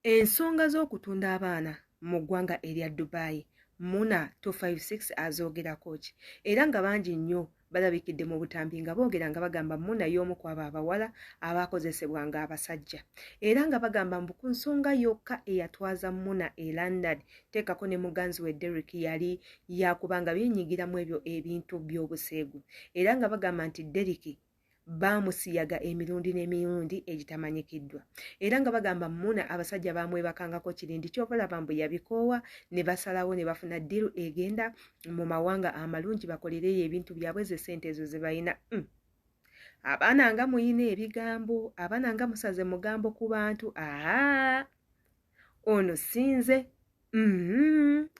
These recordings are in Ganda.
Ensonga z'okutunda abaana mu ggwanga erya Dubai, Muna 256 azoogerako ki? Era nga bangi nnyo balabikidde mu butambi nga boogera nga bagamba Muna y'omu ku abo abawala abaakozesebwanga abasajja. Era nga bagamba mbu ku nsonga yokka eyatwaza Muna e London teekako ne muganzi we Derrick yali yakuba nga byenyigira mu ebyo ebintu by'obuseegu. Era nga bagamba nti Derrick baamusiyaga emirundi n'emirundi egitamanyikiddwa era nga bagamba Muna abasajja baamwebakangako kirindi kyova olaba mbu yabikoowa ne basalawo ne bafuna ddiiru egenda mu mawanga amalungi bakolereyo ebintu byabwe ze ssente ezo ze balina. Abaana nga muyina ebigambo, abaana nga musaze mugambo ku bantu. Aa, ono sinze.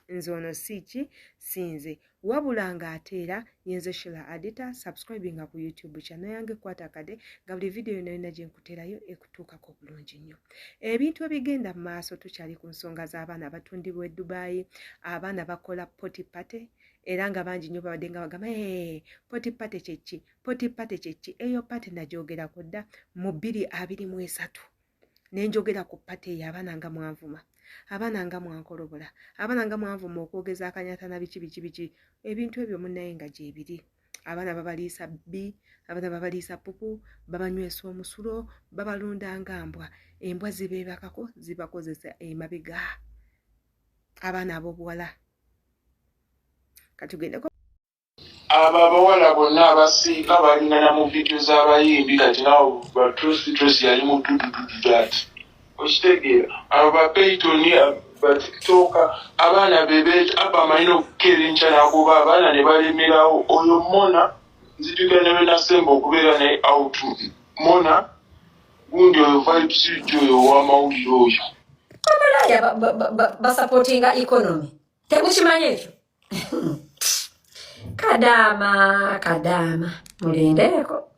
Nze ono si ki, sinze. Wabula ng'ate era yenze Shila Adita. Subscribinga ku YouTube channel yange, kwata akade nga buli vidiyo yonna yonna gye nkuteerayo ekutuukako bulungi nnyo. Ebintu ebigenda mu maaso, tukyali ku nsonga z'abaana abatundibwa e Dubai. Abaana bakola poti party era nga bangi nnyo babadde nga bagamba, "Hey, poti party kyeki? Poti party kyeki?" Eyo party nagyogerako dda mu 2023 nenjogera ku party eyo. Abaana nga mwanvuma, abaana nga mwankolobola, abaana nga mwanvuma okwogeza akanyatana, biki biki biki. Ebintu ebyo munnaye nga gyebiri. Abaana babaliisa bbi, abaana babaliisa pupu, babanywesa omusulo, babalunda nga mbwa. Embwa zibeebakako, zibakozesa emabega abaana ab'obuwala. Katugendeko. Abo abawala bonna abasinga balingana mu vidiyo z'abayimbi. Kati nawo batrusi trusi yali mu dudududu ati okitegeera, abo ba Peyton, ba TikToker, abaana bebe aba amalina okukeera enkya n'agoba abaana ne balemerawo. Oyo Mona nzijukira ne lwenasemba okubeera naye out. Mona gundi oyo Vibes oyo ow'amawulire oyo. Amalaya basupportinga economy, temukimanyi ekyo? Kadaama, kadaama, mulindeeko.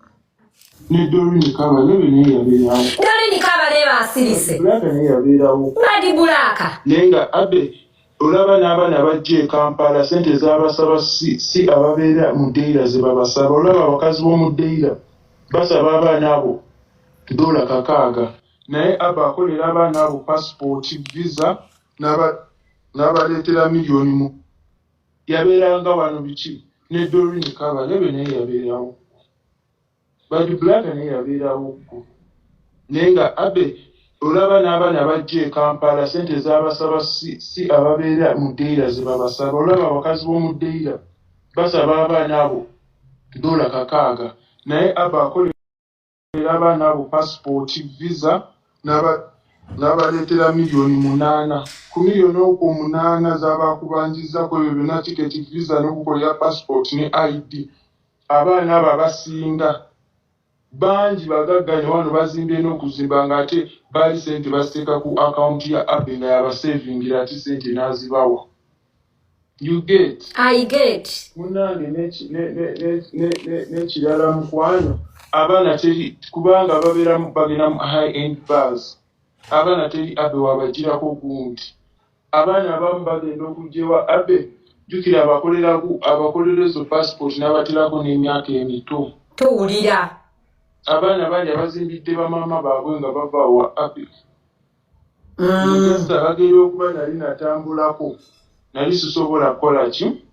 Ne Dorini Kabalebe naye yabeerawo. Dorini Kabalebe asirise. Black naye yabeerawo. Badi Black. Naye nga abe olaba n'abaana bajja e Kampala, sente zabasaba si ababeera mu Deira ze babasaba. Olaba abakazi b'omu Deira basaba abaana abo $6, naye aba akolera abaana abo passport, visa, n'abaleetera miliyoni mu yabeeranga wano biki. Ne Dorini Kabalebe naye yabeerawo. Badi Black naye yabeerawo ko. Naye nga abe olaba n'abaana bajja e Kampala, sente zabasaba si ababeera mu Deira ze babasaba. Olaba abakazi b'omu Deira basaba abaana abo $6, naye aba akolera abaana abo passport, visa, n'abaleetera miliyoni 8. Ku miliyoni okwo 8 z'abakubanjizako ebyo byonna, tiketi, visa n'okukolera passport ne ID. Abaana abo abasinga bangi bagagga ne wano bazimbye n'okuzimba, ng'ate baali sente baziteeka ku akawunti ya Abe nga yabasevingira, ate sente n'azibawa. You get? I get. Munange, n'ekirala mukwano, abaana teri kubanga babeera bagenda mu high end bars. Abaana teri Abe wabagirako gundi. Abaana abamu bagenda okujja ewa Abe, jjukira abakolera ezo passport n'abaterako n'emyaka emito. Tuwulira. Abaana bangi abazimbidde bamaama baabwe nga bava wa Abe. Bagenda okuba nali natambulako, nali sisobola kukola ki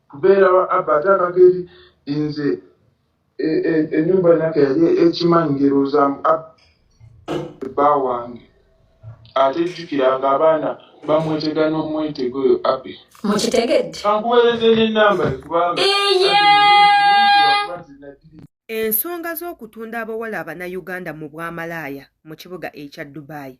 kubeera wa Abe. Ate akageri nze ennyumba naka yali ekimanyi ngerooza bba wange, ate jjukira nga abaana bamwetega n'omwetego oyo Abe. Mukitegedde? Kankuweereze n'ennamba kubanga Iye. Ensonga z'okutunda abawala Abannayuganda mu bwamalaaya mu kibuga ekya Dubai,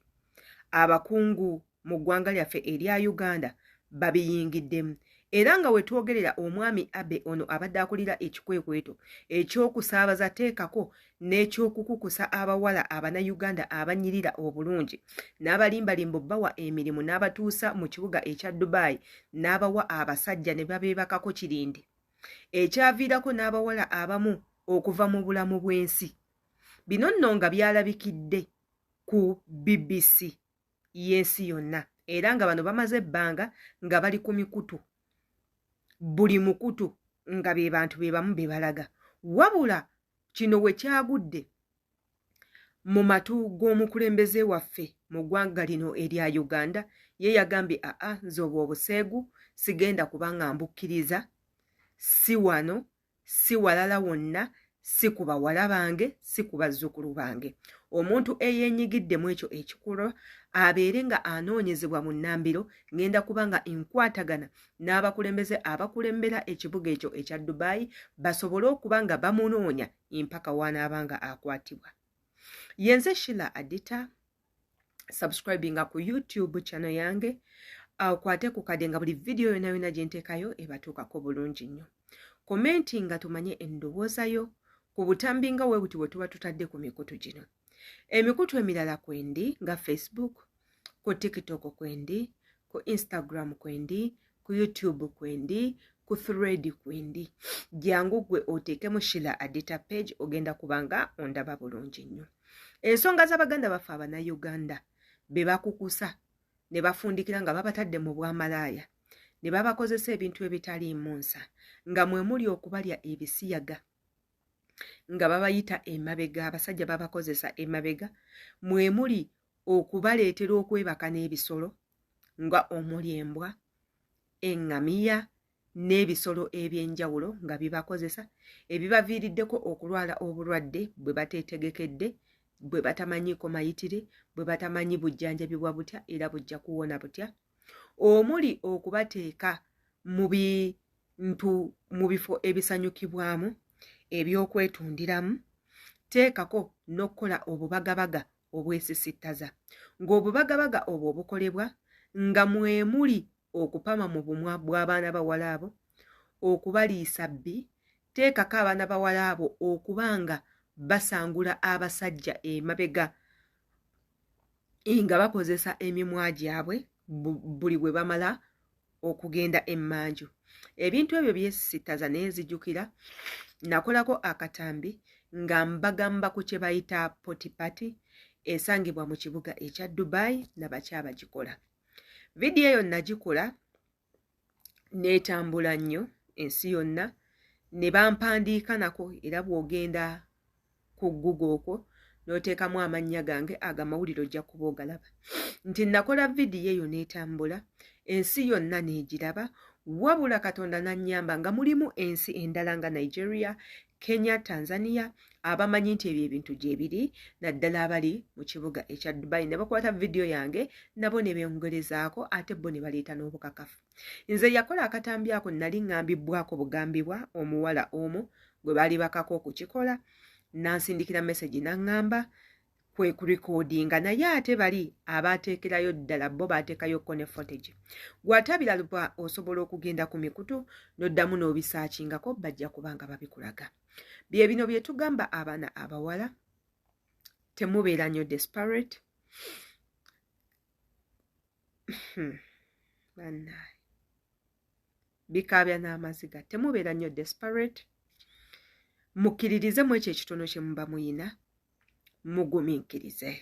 abakungu mu ggwanga lyaffe erya Uganda babiyingiddemu. Era nga we twogerera, omwami Abe ono abadde akulira ekikwekweto ekyokusaabaza teekako n'ekyokukukusa abawala Abannayuganda abanyirira obulungi n'abalimbalimba obbawa emirimu n'abatuusa mu kibuga ekya Dubai, n'abawa abasajja ne babeebakako kirindi, ekyaviirako n'abawala abamu okuva mu bulamu bw'ensi. Bino nno nga byalabikidde ku BBC y'ensi yonna. Era nga bano bamaze ebbanga nga bali ku mikutu, buli mukutu nga be bantu be bamu be balaga. Wabula kino we kyagudde mu matu g'omukulembeze waffe. mu ggwanga lino erya Uganda. Ye yagambye aa, nze obwo obuseegu sigenda kubanga mbukkiriza, si wano, si walala wonna, si ku bawala bange, si ku bazzukulu bange. Omuntu eyeenyigidde mu ekyo ekikolwa abeere nga anoonyezebwa mu nnambiro. Ngenda kuba nga nkwatagana n'abakulembeze abakulembera ekibuga ekyo ekya Dubai basobole okuba nga bamunoonya mpaka w'anaaba nga akwatibwa. Yenze Shila Adita. Subscribinga ku YouTube channel yange, okwate ku kade nga buli vidiyo yonna yonna gye nteekayo ebatuukako bulungi nnyo. Komenti nga tumanye endowooza yo ku butambi nga we buti bwe tuba tutadde ku mikutu gino. Emikutu emirala kwendi nga Facebook, ku TikTok kwendi, ku Instagram kwendi, ku YouTube kwendi, ku Thread kwendi. Jangu gwe oteekemu Shila Adita page, ogenda kubanga ondaba bulungi nnyo. Ensonga z'abaganda baffe Abannayuganda be bakukusa ne bafundikira nga babatadde mu bwamalaaya ne babakozesa ebintu ebitaliimu nsa, nga mwe muli okubalya ebisiyaga, nga babayita emabega, abasajja babakozesa emabega, mwe muli okubaleetera okwebaka n'ebisolo nga omuli embwa, eŋŋamiya n'ebisolo eby'enjawulo nga bibakozesa, ebibaviiriddeko okulwala obulwadde bwe bateetegekedde, bwe batamanyiiko mayitire, bwe batamanyi bujjanjabibwa butya era bujja kuwona butya, omuli okubateeka mu bintu mu bifo ebisanyukibwamu ebyokwetundiramu, teekako n'okukola obubagabaga obwesisittaza, ng'obubagabaga obwo obukolebwa nga mwe muli okupama mu bumwa bw'abaana bawala abo, okubaliisa bbi, teekako abaana bawala abo okuba nga basangula abasajja emabega nga bakozesa emimwa gyabwe buli bwe bamala okugenda emmanju. Ebintu ebyo byesisittaza. Naye nzijukira nakolako akatambi nga mbagamba ku kye bayita potipati esangibwa mu kibuga ekya Dubai nabakyabagikola. Vidiyo eyo nagikola n'etambula nnyo ensi yonna ne bampandiika nako, era bw'ogenda ku Google okwo n'oteekamu amannya gange agamawulire ojja kuba ogalaba nti nakola vidiyo eyo n'etambula ensi yonna n'egiraba. Wabula Katonda n'annyamba nga mulimu ensi endala nga Nigeria, Kenya, Tanzania abamanyi nti ebyo ebintu gye biri, naddala abali mu kibuga ekya Dubai, ne bakwata vidiyo yange nabo ne bengerezaako, ate bo ne baleeta n'obukakafu. Nze yakola akatambi ako nali ŋŋambibbwako bugambibwa omuwala omu gwe baali bakako okukikola, n'ansindikira message n'aŋŋamba kwe kurekodinga, naye ate bali abateekerayo ddala bo baateekayo ko ne footage. Gw'atabiraba osobola okugenda ku mikutu n'oddamu n'obisaakingako, bajja kuba nga babikulaga. Bye bino bye tugamba abaana abawala, temubeera nnyo desperate. Bannaye bikaabya n'amaziga. Temubeera nnyo desperate, mukkiririze mu ekyo ekitono kye muba muyina, mugumiikirize.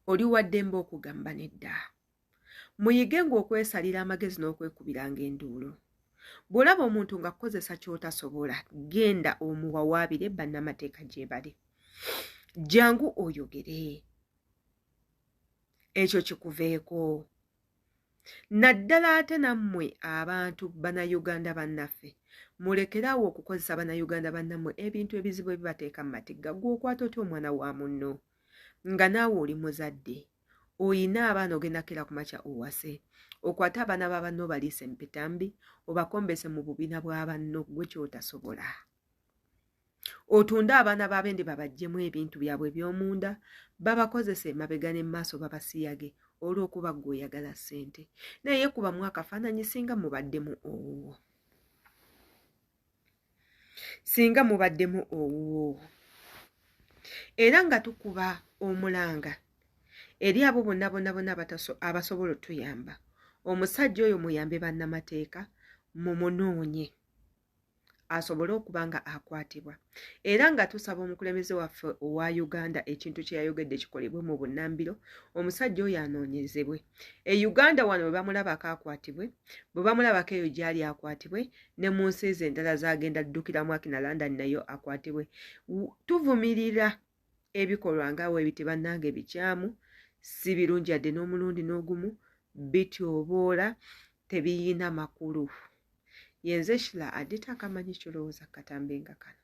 Oli wa ddembe okugamba nedda. Muyige ng'okwesalira amagezi n'okwekubiranga enduulu. Bw'olaba omuntu ng'akukozesa ky'otasobola, genda omuwawaabire, bannamateeka gye bali. Jangu oyogere, ekyo kikuveeko. Naddala ate nammwe abantu Bannayuganda bannaffe, mulekeraawo okukozesa Bannayuganda bannammwe ebintu ebizibu ebibateeka mu matigga. Gw'okwata otya omwana wa munno nga naawe oli muzadde, oyina abaana, ogenda kera ku makya owase, okwate abaana ba banno obaliise empitambi, obakombese mu bubina bwa banno, gwe ky'otasobola? Otunde abaana b'abendi babaggyemu ebintu byabwe eby'omunda, babakozesa emabega ne maaso, babasiyage olw'okuba ggwe oyagala ssente. Naye kubamu akafaananyi singa mubaddemu owuwo, singa mubaddemu owuwo. Era nga tukuba omulanga eri abo bonna bonna bonna abasobola otuyamba, omusajja oyo muyambe bannamateeka mumunoonye asobole okuba nga akwatibwa. Era nga tusaba omukulembeze waffe owa Uganda ekintu kye yayogedde kikolebwe mu bunnambiro, omusajja oyo anoonyezebwe e Uganda wano, bwe bamulabako akwatibwe, bwe bamulabako eyo gy'ali akwatibwe, ne mu nsi ze endala z'agenda ddukiramu akina London nayo akwatibwe. Tuvumirira ebikolwa nga weebiti, bannange, bikyamu, Si birungi yadde n'omulundi n'ogumu, bityoboola, tebiyina makulu. Yenze Shila Adita, akamanyi kyolowooza katambi nga kano.